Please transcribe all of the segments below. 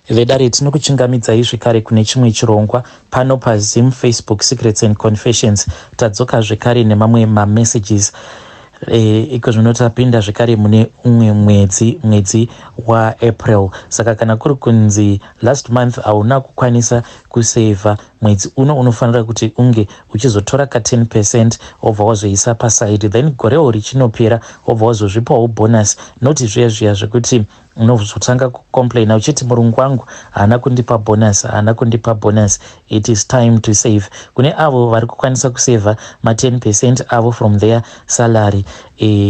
Vedare, tinokuchingamidzai zvekare kune chimwe chirongwa pano paZim Facebook Secrets and Confessions. Tadzoka zvekare nemamwe mamessages. Iko zvino tapinda zvekare mune umwe mwedzi, mwedzi waApril. Saka kana kuri kunzi last month hauna kukwanisa kusevha, mwedzi uno unofanira kuti unge uchizotora ka 10%, wobva wazoisa paside, then gorewo richinopera wobva wazozvipawo bonus, noti zviya zviya zvekuti unozotanga kucomplaina uchiti, "Murungu wangu haana kundipa bonus, haana kundipa bonus." It is time to save. Kune avo vari kukwanisa kusevha ma10% avo from their salary,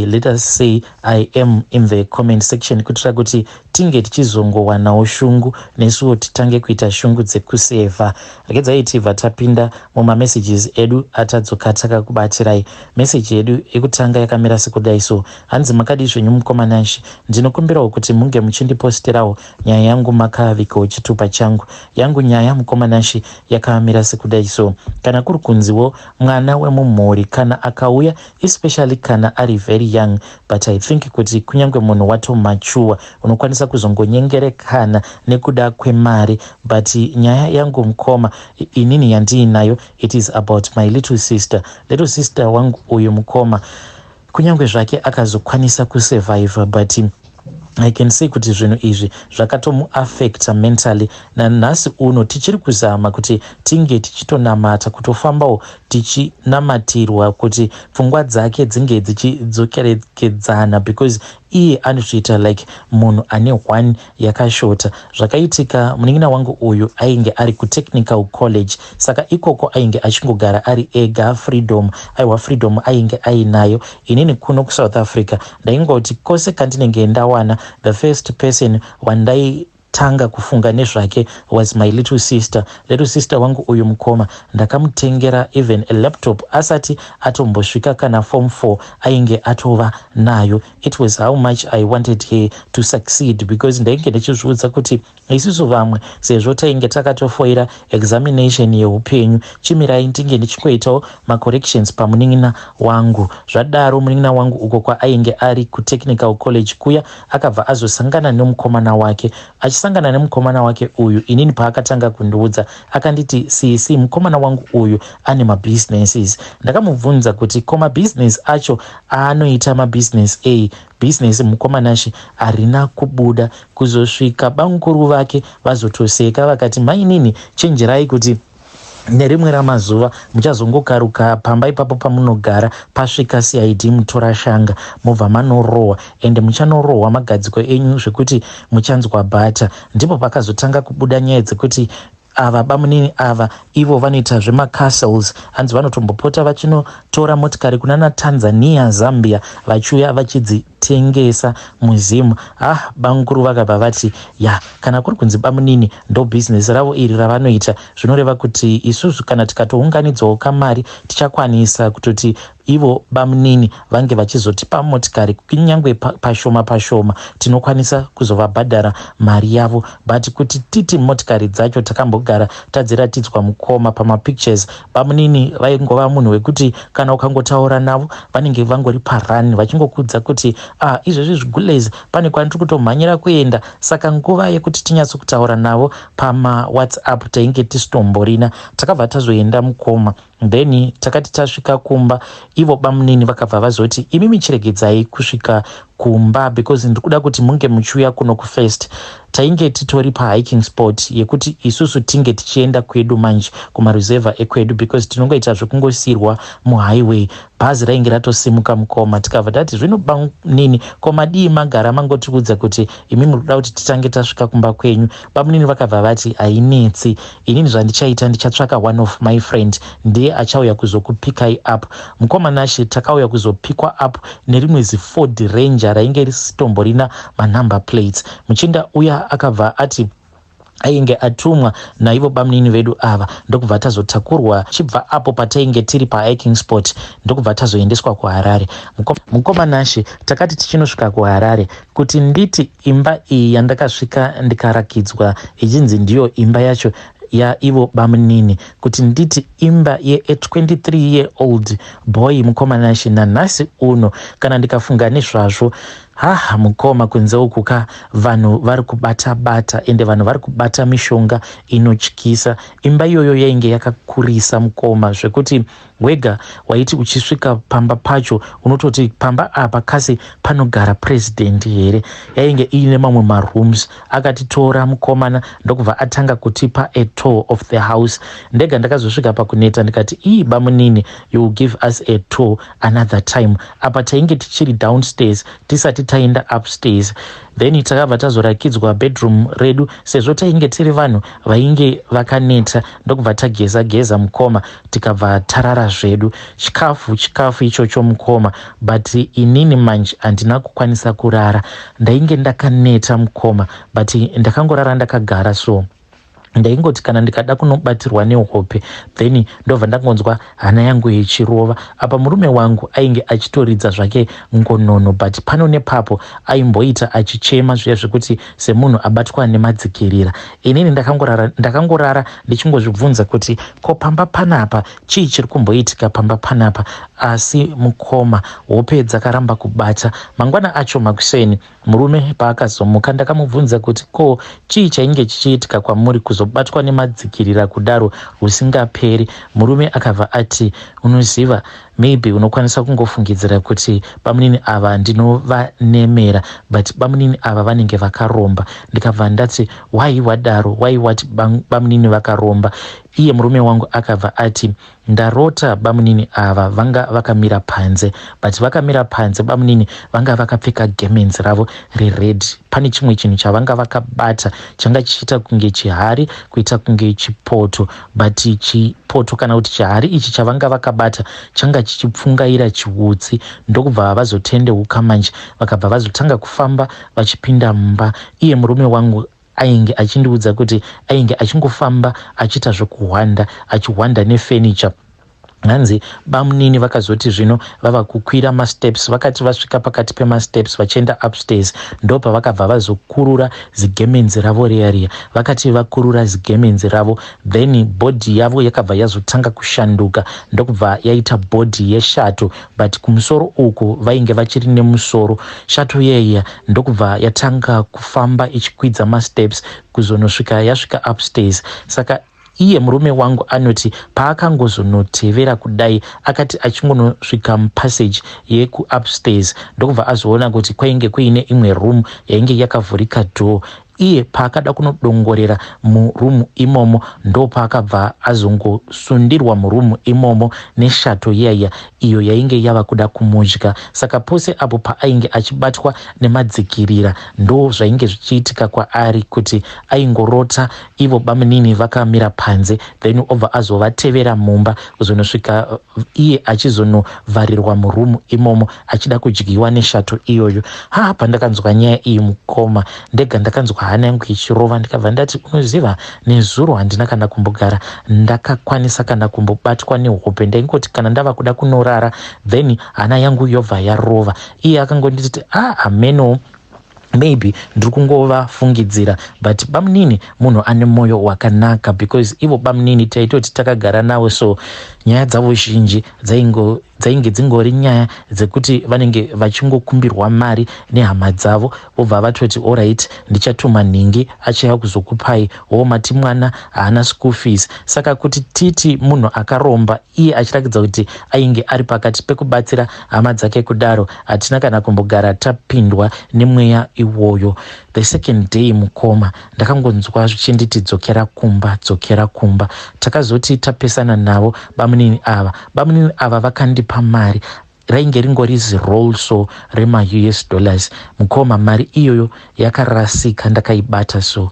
let us say "I am" in the comment section, kuitira kuti tinge tichizongowanawo shungu, nesuwo titange kuita shungu dzekusevha. Regedzai tibva tapinda mumamessages edu atadzoka takakubatirai. Meseji yedu yekutanga yakamira sekudai so, hanzi, "Makadi zvenyu, mukoma Nashi? Ndinokumbirawo kuti munge muchindiposterawo nyaya yangu makavikawo chitupa changu. Yangu nyaya, mukoma Nashi, yakamira sekudai so. Kana kuri kunziwo mwana wemumhuri kana akauya, especially kana ari very young, but I think kuti kunyange munhu watomature, unokwanisa kuzongonyengerekana nekuda kwemari. But nyaya yangu, mukoma, inini yandiinayo, it is about my little sister. Little sister wangu uyu, mukoma, kunyange zvake akazokwanisa kusurvive, but I can say kuti zvinhu izvi zvakatomuaffecta mentally. Nanhasi uno tichiri kuzama kuti tinge tichitonamata, kutofambawo tichinamatirwa kuti pfungwa dzake dzinge dzichidzokerekedzana, because iye anozviita like munhu ane one yakashota. Zvakaitika, munin'ina wangu uyu ainge ari kutechnical college. Saka ikoko ainge achingogara ari ega. Freedom, aiwa, freedom ainge ainayo. Inini kuno kuSouth Africa ndaingoti kwose kandinenge ndawana, the first person wandai tanga kufunga nezvake was my little sister. Little sister wangu uyu, mukoma, ndakamutengera even a laptop asati atombosvika kana form 4, ainge atova nayo. It was how much I wanted her to succeed, because ndainge ndichizviudza kuti isusu vamwe, sezvo tainge takatofoira examination yeupenyu, chimirai ndinge ndichingoitawo macorrections pamunin'ina wangu. Zvadaro, munin'ina wangu uko kwaainge ari kutechnical college kuya, akabva azosangana nemukomana wake. Achisangana nemukomana wake uyu, inini paakatanga kundiudza, akanditi, "Sisi, mukomana wangu uyu ane mabusinesses." Ndakamubvunza kuti, "Ko mabusiness acho aanoita mabusiness a?" Bhizinesi, mukoma Nashi, harina kubuda kuzosvika bamukuru vake vazotoseka, vakati, "Mainini, chenjerai kuti nerimwe ramazuva muchazongokaruka pamba ipapo pamunogara, pasvika CID mutorashanga, mobva manorohwa, ende muchanorohwa magadziko enyu zvekuti muchanzwa bhata." Ndipo pakazotanga kubuda nyaya dzekuti ava bamunini ava, ivo vanoita zvemacastles. Hanzi vanotombopota vachinotora motikari kunana Tanzania, Zambia, vachiuya vachidzitengesa muZimu. Ah, bamukuru vakabva vati, "Ya, kana kuri kunzi bamunini ndo bhizinesi ravo iri ravanoita, zvinoreva kuti isusu kana tikatounganidzawo kamari, tichakwanisa kutoti ivo bamunini vange vachizotipa motikari, kunyange pashoma pashoma, tinokwanisa kuzovabhadhara mari yavo." But kuti titi motikari dzacho takambogara tadziratidzwa, mukoma, pamapictures, bamunini vaingova munhu wekuti kana ukangotaura navo, vanenge vangori parani, vachingokudza kuti, "Ah, izvezvi zvigulezi, pane kwandiri kutomhanyira kuenda." Saka nguva yekuti tinyatsokutaura navo pamaWhatsApp tainge tisitomborina. Takabva tazoenda, mukoma. Then takati tasvika kumba, ivo bamunini vakabva vazoti, "Imimi chiregedzai kusvika kumba, because ndiri kuda kuti munge muchiuya kuno kufirst." Tainge titori pahiking spot yekuti isusu tinge tichienda kwedu manje, kumaruzevha ekwedu, because tinongoita zvekungosiyirwa muhighway. Bhazi rainge ratosimuka, mukoma. Tikabva tati, "Zvino bamunini, ko madii magara mangotiudza kuti imi muri kuda kuti titange tasvika kumba kwenyu?" Bamunini vakabva vati, "Hainetsi. Inini zvandichaita, ndichatsvaka one of my friend, ndiye achauya kuzokupikai up." Mukoma Nashe, takauya kuzopikwa up nerimwe ziFord Ranger rainge risitomborina manumber plates. Muchinda uya akabva ati ainge atumwa naivo bamunini vedu ava, ndokubva tazotakurwa chibva apo patainge tiri pahiking spot, ndokubva tazoendeswa kuHarare. Mukoma Nashe, takati tichinosvika kuHarare, kuti nditi imba iyi yandakasvika ndikarakidzwa ichinzi ndiyo imba yacho yaivo bamunini, kuti nditi imba ye23 year old boy, mukoma Nashe, nanhasi uno kana ndikafunga nezvazvo, Ha, mukoma, kunze uku ka vanhu vari kubata bata, ende vanhu vari kubata mishonga inotyisa. Imba iyoyo yainge yakakurisa, mukoma, zvekuti wega waiti uchisvika pamba pacho unototi pamba apa kasi panogara president here. Yainge iine mamwe marooms. Akatitora mukomana ndokubva atanga kutipa a tour of the house. Ndega ndakazosvika pakuneta, ndikati, "Ii, bamunini, you will give us a tour another time." Apa tainge tichiri downstairs, tisati taenda upstairs. Then takabva tazorakidzwa bedroom redu. Sezvo tainge tiri vanhu vainge vakaneta, ndokubva tageza geza, mukoma, tikabva tarara zvedu. Chikafu, chikafu ichocho, mukoma, but inini manje handina kukwanisa kurara. Ndainge ndakaneta, mukoma, but ndakangorara ndakagara. So ndaingoti kana ndikada kunobatirwa nehope, then ndobva ndangonzwa hana yangu ichirova. Apa murume wangu ainge achitoridza zvake ngonono, but pano nepapo aimboita achichema zviya zvekuti semunhu abatwa nemadzikirira. Inini ndakangorara ndichingozvibvunza kuti ko pamba panapa chii chiri kumboitika pamba panapa? Asi mukoma, hope dzakaramba kubata. Mangwana acho makuseni, murume paakazomuka, ndakamubvunza kuti ko chii chainge chichiitika kwamuri kuzobatwa nemadzikirira kudaro husingaperi? Murume akabva ati, "Unoziva, maybe unokwanisa kungofungidzira kuti bamunini ava ndinovanemera, but bamunini ava vanenge vakaromba." Ndikabva ndati, "Wai wadaro? Wai wati bamunini vakaromba?" Iye murume wangu akabva ati, "Ndarota bamunini ava vanga vakamira panze, but vakamira panze bamunini vanga vakapfeka gemenzi ravo rered. Pane chimwe chinhu chavanga vakabata changa chichiita kunge chihari, kuita kunge chipoto, but chipoto kana kuti chihari ichi chavanga vakabata changa chichipfungaira chiutsi." Ndokubva vazotendeuka manje, vakabva vazotanga kufamba vachipinda mumba. Iye murume wangu ainge achindiudza kuti ainge achingofamba achiita zvokuhwanda, achihwanda nefurniture. Hanzi bamunini vakazoti zvino vava kukwira masteps, vakati vasvika pakati pemasteps vachienda upstairs, ndopavakabva vazokurura zigemenzi ravo riya riya. Vakati vakurura zigemenzi ravo, then body yavo yakabva yazotanga kushanduka, ndokubva yaita body yeshato, but kumusoro uku vainge vachiri nemusoro. Shato yeiya ndokubva yatanga kufamba ichikwidza masteps kuzonosvika yasvika upstairs. Saka iye murume wangu anoti paakangozonotevera kudai, akati achingonosvika mupassage yekuupstairs, ndokubva azoona kuti kwainge kuine imwe room yainge yakavhurika door. Iye paakada kunodongorera murumu imomo, ndopaakabva azongosundirwa murumu imomo neshato iyaiya, iyo yainge yava kuda kumudya. Saka pose apo paainge achibatwa nemadzikirira, ndo zvainge zvichiitika kwaari, kuti aingorota ivo bamunini vakamira panze, then obva azovatevera mumba kuzonosvika iye achizonovharirwa murumu imomo, achida kudyiwa neshato iyoyo. Ha, pandakanzwa nyaya iyi, mukoma, ndega ndakanzwa hana yangu ichirova. Ndikabva ndati, "Unoziva, nezuro handina kana kumbogara ndakakwanisa kana kumbobatwa nehope. Ndaingoti kana ndava kuda kunorara, then hana yangu yobva yarova." Iye akangonditi, "Ah, ameno, maybe ndiri kungovafungidzira, but bamunini munhu ane mwoyo wakanaka," because ivo bamunini taitoti takagara navo, so nyaya dzavo zhinji dzainge dzingori nyaya dzekuti vanenge vachingokumbirwa mari nehama dzavo, vobva vatoti, "Alright, ndichatuma nhingi achauya kuzokupai." Wo mati mwana haana school fees. Saka kuti titi munhu akaromba, iye achiratidza kuti ainge ari pakati pekubatsira hama dzake kudaro, hatina kana kumbogara tapindwa nemweya iwoyo. The second day, mukoma, ndakangonzwa zvichinditi, "Dzokera kumba, dzokera kumba." Takazoti tapesana navo bamunini ava, bamunini ava vakandipa mari. Rainge ringori ziroll so remaUS dollars. Mukoma, mari iyoyo yakarasika ndakaibata. So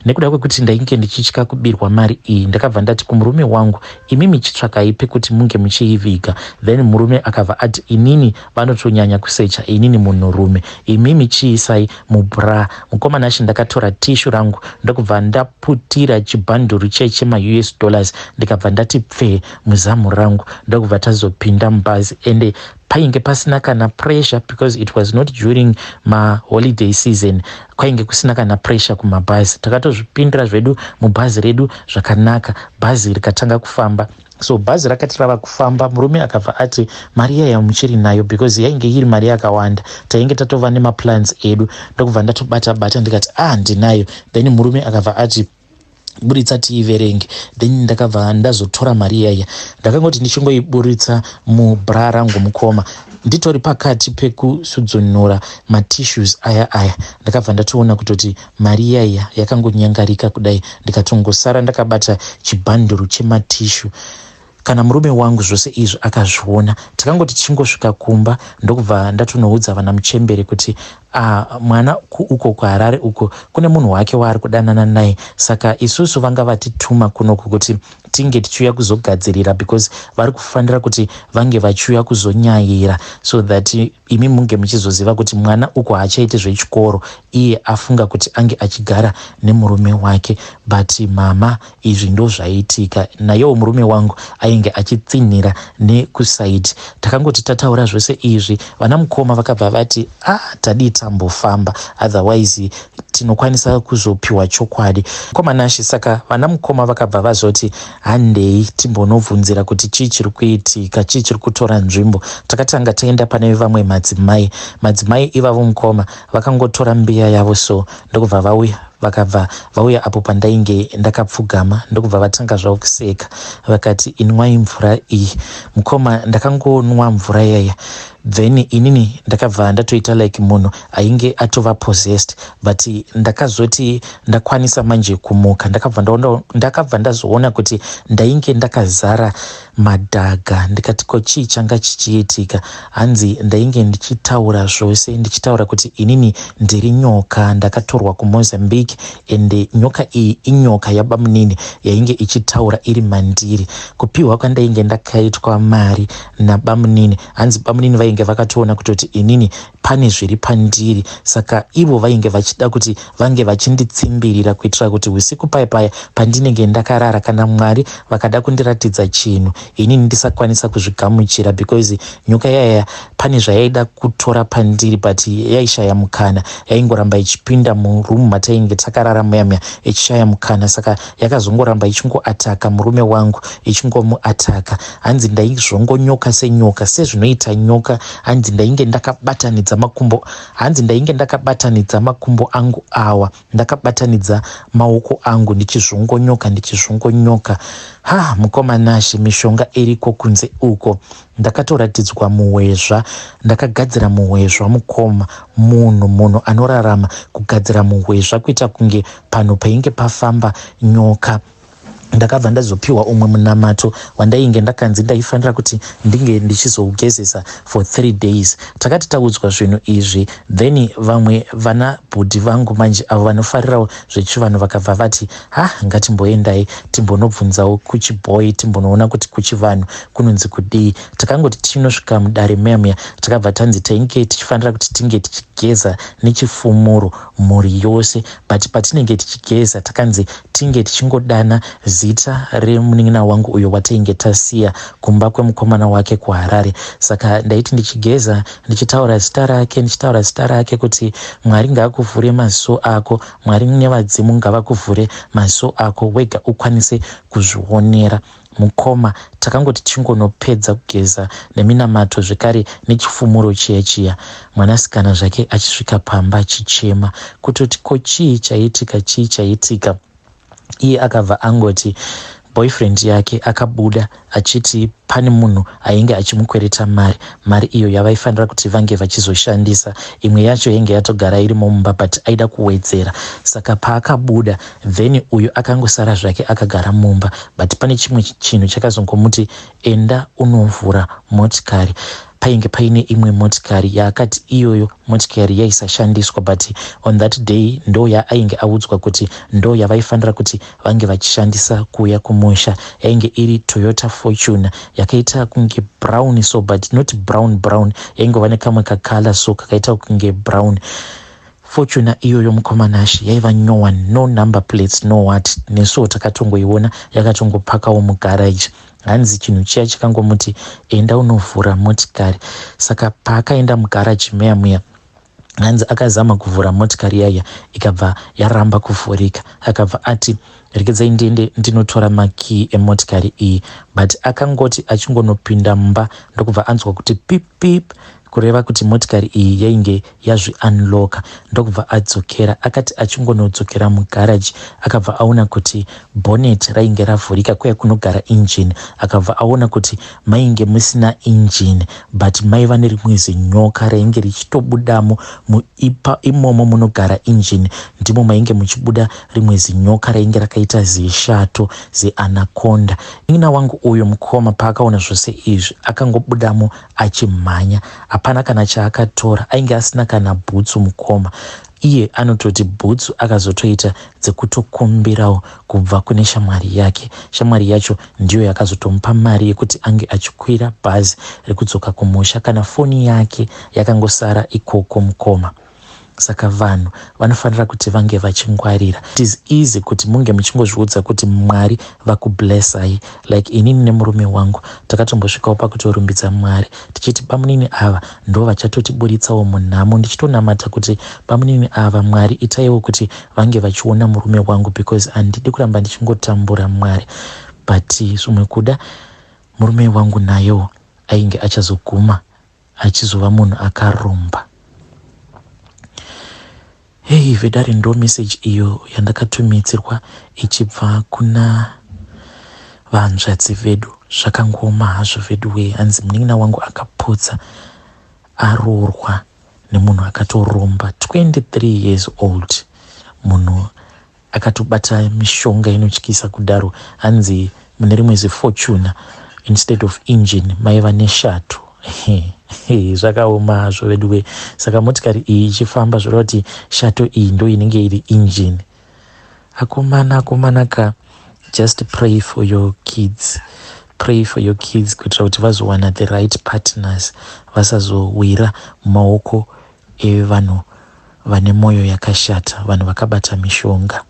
nekuda kwekuti ndainge ndichitya kubirwa mari iyi, ndakabva ndati kumurume wangu, "Imimi chitsvakai pekuti munge muchiiviga." Then murume akabva ati, "Inini vanotonyanya kusecha inini munhurume, imimi chiisai mubra." Mukoma Nashe, ndakatora tissue rangu, ndokubva ndaputira chibhanduru chechemaUS dollars, ndikabva ndati pfee muzamu rangu, ndokubva tazopinda mubhazi. Ende painge pasina kana pressure because it was not during maholiday season. Kwainge kusina kana pressure kumabhazi. Takatozvipindira zvedu mubhazi redu zvakanaka, bhazi rikatanga kufamba. So bhazi rakati rava kufamba, murume akabva ati, "Mari iyaya muchiri nayo?" Because yainge iri mari yakawanda, tainge tatova nemaplans edu. Ndokubva ndatobata bata ndikati, "Ah, ndinayo." Then murume akabva ati, "Buritsa tiiverenge." Then ndakabva ndazotora mari iyaya. Ndakangoti ndichingoiburitsa mubra rangu, mukoma, nditori pakati pekusudzunura matissues aya aya, ndakabva ndatoona kutoti mari iyaya yakangonyangarika kudai. Ndikatongosara ndakabata chibhanduru chematissue. Kana murume wangu zvose izvi akazviona. Takangoti tichingosvika kumba, ndokubva ndatonoudza vana muchembere kuti mwana uko kuHarare uko kune munhu wake waari kudanana naye, saka isusu vanga vatituma kunoku kuti tinge tichiuya kuzogadzirira, because vari kufanira kuti vange vachiuya kuzonyayira, so that imi munge muchizoziva kuti mwana uko haachaiti zvechikoro, iye afunga kuti ange achigara nemurume wake. But mama, izvi ndo zvaitika. Nayewo murume wangu ainge achitsinhira nekusaidi. Takangoti tataura zvose izvi, vana mukoma vakabva vati, "Ah, tadii tambofamba, otherwise tinokwanisa kuzopiwa chokwadi." Mukoma Nashi, saka vana mukoma vakabva vazoti, "Handei timbonobvunzira kuti chii chiri kuitika, chii chiri kutora nzvimbo." Takatanga taenda pane vamwe madzimai. Madzimai ivavo, mukoma, vakangotora mbiya yavo so, ndokubva vauya, vakabva vauya apo pandainge ndakapfugama, ndokubva vatanga zvavo kuseka, vakati, "Inwai mvura iyi." Mukoma, ndakangonwa mvura yaya, then inini ndakabva ndatoita like munhu ainge atova possessed. But ndakazoti ndakwanisa manje kumuka, ndakabva ndazoona kuti ndainge ndakazara madhaga. Ndikati, "Ko chii changa chichiitika?" Hanzi ndainge ndichitaura zvose, ndichitaura kuti inini ndiri nyoka, ndakatorwa kuMozambique, ende nyoka iyi inyoka yabamunini yainge ichitaura iri mandiri, kupiwa kwandainge ndakaitwa mari nabamunini. Hanzi bamunini vainge vakatoona kutoti inini pane zviri pandiri, saka ivo vainge vachida kuti vange vachinditsimbirira, kuitira kuti usiku paya paya pandinenge ndakarara, kana Mwari vakada kundiratidza chinhu, inini ndisakwanisa kuzvigamuchira, because nyoka yaya pane zvayaida kutora pandiri, but yaishaya mukana. Yaingoramba ichipinda murumu matainge takarara muya muya, ichishaya mukana. Saka yakazongoramba ichingoataka murume wangu, ichingomuataka. Hanzi ndaizvongonyoka senyoka, sezvinoita nyoka. Hanzi ndainge ndakabatanidza makumbo, hanzi ndainge ndakabatanidza makumbo angu awa, ndakabatanidza maoko angu, ndichizvongonyoka, ndichizvongonyoka. Ha, mukoma Nashe, mishonga iriko kunze uko. Ndakatoratidzwa muhwezva, ndakagadzira muhwezva, mukoma. Munhu anorarama kugadzira muhwezva, kuita kunge panhu painge pafamba nyoka. Ndakabva ndazopiwa umwe munamato wandainge ndakanzi ndaifanira kuti ndinge ndichizougezesa for 3 days. Takati taudzwa zvinhu izvi, then vamwe vana bhudhi vangu manje, avo vanofarirawo zvechivanhu, vakabva vati, "Ha, ngatimboendai timbonobvunzawo kuchibhoi, timbonoona kuti kuchivanhu kunonzi kudii." Takangoti tichinosvika mudare muya muya, takabva tanzi tainge tichifanira kuti tinge tichigeza nechifumuro mhuri yose, but patinenge tichigeza, takanzi tinge tichingodana zita remunin'ina wangu uyo watainge tasiya kumba kwemukomana wake kuHarare. Saka ndaiti ndichigeza ndichitaura zita rake, ndichitaura zita rake kuti, "Mwari ngaakuvhure maziso ako, Mwari nevadzimu ngavakuvhure maziso ako wega ukwanise kuzvionera." Mukoma, takangoti tichingonopedza kugeza neminamato zvekare nechifumuro chiya chiya, mwanasikana zvake achisvika pamba achichema, kutoti, "Ko chii chaitika? Chii chaitika?" Iye akabva angoti boyfriend yake akabuda achiti pane munhu ainge achimukwereta mari, mari iyo yavaifanira kuti vange vachizoshandisa. Imwe yacho yainge yatogara irimo mumba, but aida kuwedzera. Saka paakabuda, then uyu akangosara zvake akagara mumba, but pane chimwe chinhu chakazongomuti, "Enda unovhura motikari." Painge paine imwe motikari yaakati iyoyo motikari yaisashandiswa, but on that day ndo yaainge audzwa kuti ndo yavaifanira kuti vange vachishandisa kuuya kumusha. Yainge iri Toyota Fortuner yakaita kunge brown so, but not brown brown, yaingova nekamwe kakala so kakaita kunge brown. Fortuner iyoyo, mukoma Nashi, yaiva nyowani, no number plates, no what. Nesuwo takatongoiona yakatongopakawo mugaraji. Hanzi chinhu chiya chikangomuti, "Enda unovhura motikari." Saka paakaenda mugaraji muya muya, Hanzi akazama kuvhura motikari iyaiya ikabva yaramba kuvhurika. Akabva ati regedzai ndiende ndinotora makii emotikari iyi, but akangoti achingonopinda mumba ndokubva anzwa kuti pip pip, kureva kuti motikari iyi yainge yazviunlocka, ndokubva adzokera. Akati achingonodzokera mugaraji akabva aona kuti bonnet rainge ravhurika kuya kunogara engine. Akabva aona kuti mainge musina engine, but maiva nerimwe zinyoka rainge richitobudamo muipa imomo munogara engine. Ndimo mainge muchibuda rimwe zinyoka rainge rakaita zishato, zianaconda. Munin'ina wangu uyu mukoma paakaona zvose izvi akangobudamo achimhanya, hapana kana chaakatora. Ainge asina kana bhutsu mukoma. Iye anototi bhutsu akazotoita dzekutokumbirawo kubva kune shamwari yake. Shamwari yacho ndiyo yakazotomupa mari yekuti ange achikwira bhazi rekudzoka kumusha. Kana foni yake yakangosara ikoko mukoma. Saka vanhu vanofanira kuti vange vachingwarira. It is easy kuti munge muchingozviudza kuti Mwari vakublessai. Like inini nemurume wangu takatombosvikawo pakutorumbidza Mwari tichiti bamunini ava ndo vachatotiburitsawo munhamo, ndichitonamata kuti bamunini ava, Mwari itaiwo kuti vange vachiona murume wangu, because handidi kuramba ndichingotambura, Mwari. But zvimwe kuda murume wangu nayewo ainge achazoguma achizova munhu akaromba. Hei vedare, ndo message iyo yandakatumidzirwa ichibva kuna vanzvadzi vedu. Zvakangoma hazvo vedu wee. Hanzi munin'ina wangu akaputsa aroorwa nemunhu akatoromba, 23 years old, munhu akatobata mishonga inotyisa kudaro. Hanzi mune rimwe ziFortuner, instead of engine maiva neshato. Zvakaoma hazvo veduwe. Saka motikari iyi ichifamba, zvoreva kuti shato iyi ndo inenge iri engine. Akomana, akomana ka, just pray for your kids, pray for your kids, kuitira kuti vazowana the right partners, vasazowira mumaoko evanhu vane mwoyo yakashata, vanhu vakabata mishonga.